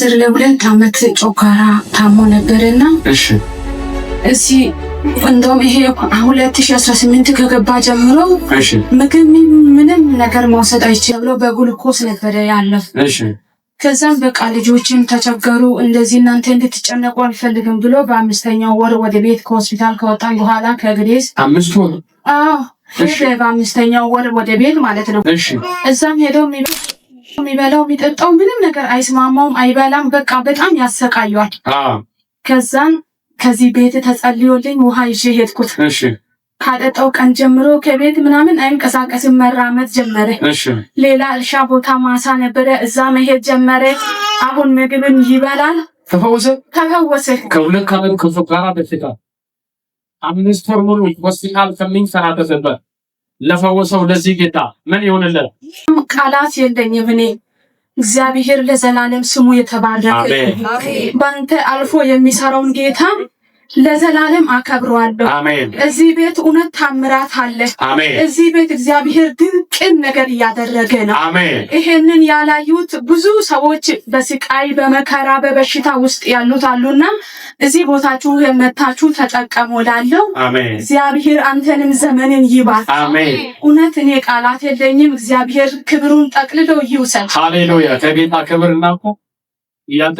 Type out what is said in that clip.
Brother ለ2 አመት ጨጓራ ታሞ ነበርና እሺ እዚህ እንደውም ይሄ 2018 ከገባ ጀምሮ ምግብ ምንም ነገር መውሰድ አይችልም ብሎ በግሉኮስ ነበረ ያለው። ከዛም በቃ ልጆችም ተቸገሩ። እንደዚህ እናንተ እንድትጨነቁ አልፈልግም ብሎ በአምስተኛው ወር ወደ ቤት ከሆስፒታል ከወጣን በኋላ ከግሬስ 5 ወር? አዎ፣ ሄደ። በአምስተኛው ወር ወደ ቤት ማለት ነው። እዛም ሄደው የሚበላው የሚጠጣው ምንም ነገር አይስማማውም፣ አይበላም። በቃ በጣም ያሰቃየዋል። ከዛን ከዚህ ቤት ተጸልዮልኝ ውሃ ይዤ ሄድኩት። ካጠጣው ቀን ጀምሮ ከቤት ምናምን አይንቀሳቀስም፣ መራመድ ጀመረ። ሌላ እርሻ ቦታ ማሳ ነበረ፣ እዛ መሄድ ጀመረ። አሁን ምግብም ይበላል። ተፈወሰ። ተፈወሰ። ከ2 ዓመት ከጨጓራ በሽታ 5 ወር ሙሉ ሆስፒታል ከሚንከራተትበት ለፈወሰው ለዚህ ጌታ ምን ይሆንለት? ቃላት የለኝም እኔ። እግዚአብሔር ለዘላለም ስሙ የተባረከ። በአንተ አልፎ የሚሰራውን ጌታ ለዘላለም አከብረዋለሁ። እዚህ ቤት እውነት ታምራት አለ። እዚህ ቤት እግዚአብሔር ድንቅን ነገር እያደረገ ነው። ይሄንን ያላዩት ብዙ ሰዎች በስቃይ፣ በመከራ፣ በበሽታ ውስጥ ያሉት አሉና እዚህ ቦታችሁ መታችሁ ተጠቀሙ እላለሁ። እግዚአብሔር አንተንም ዘመንን ይባርክ። እውነት እኔ ቃላት የለኝም። እግዚአብሔር ክብሩን ጠቅልሎ ይውሰድ። ሃሌሉያ። ከጌታ ክብር እና እኮ እያንተ